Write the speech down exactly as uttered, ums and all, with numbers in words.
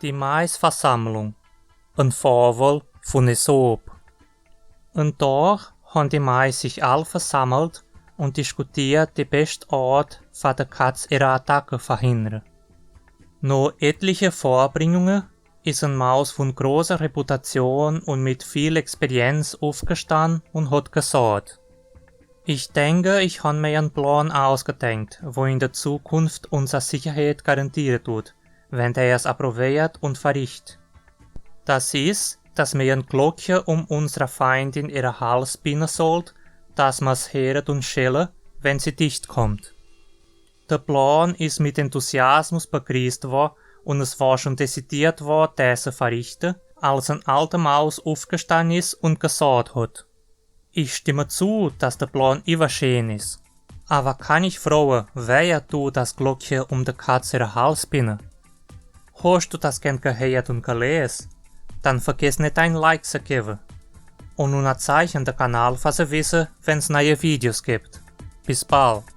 Die Maisversammlung. Ein Fabel von Aesop. Ein Tag haben die Mais sich alle versammelt und diskutiert die beste Art, für der Katz ihre Attacke verhindern. Nach etliche Vorbringungen ist ein Maus von großer Reputation und mit viel Experienz aufgestanden und hat gesagt: „Ich denke, ich habe mir einen Plan ausgedacht, wo in der Zukunft unsere Sicherheit garantiert wird, wenn der es approbiert und verricht. Das ist, dass wir ein Glöckchen um unsere Feindin ihre Hals binden sollt, dass man es hört und schellen, wenn sie dicht kommt.“ Der Plan ist mit Enthusiasmus begrüßt worden und es war schon dezidiert worden, das zu verrichten, als ein alter Maus aufgestanden ist und gesagt hat: „Ich stimme zu, dass der Plan überschön ist. Aber kann ich fragen, wer du das Glöckchen um der Katz ihre Hals binden? Hast du das gern gehört und gelesen? Dann vergiss nicht, ein Like zu geben. Und nun ein Zeichen der Kanal, was ihr wissen, wenn es neue Videos gibt. Bis bald.“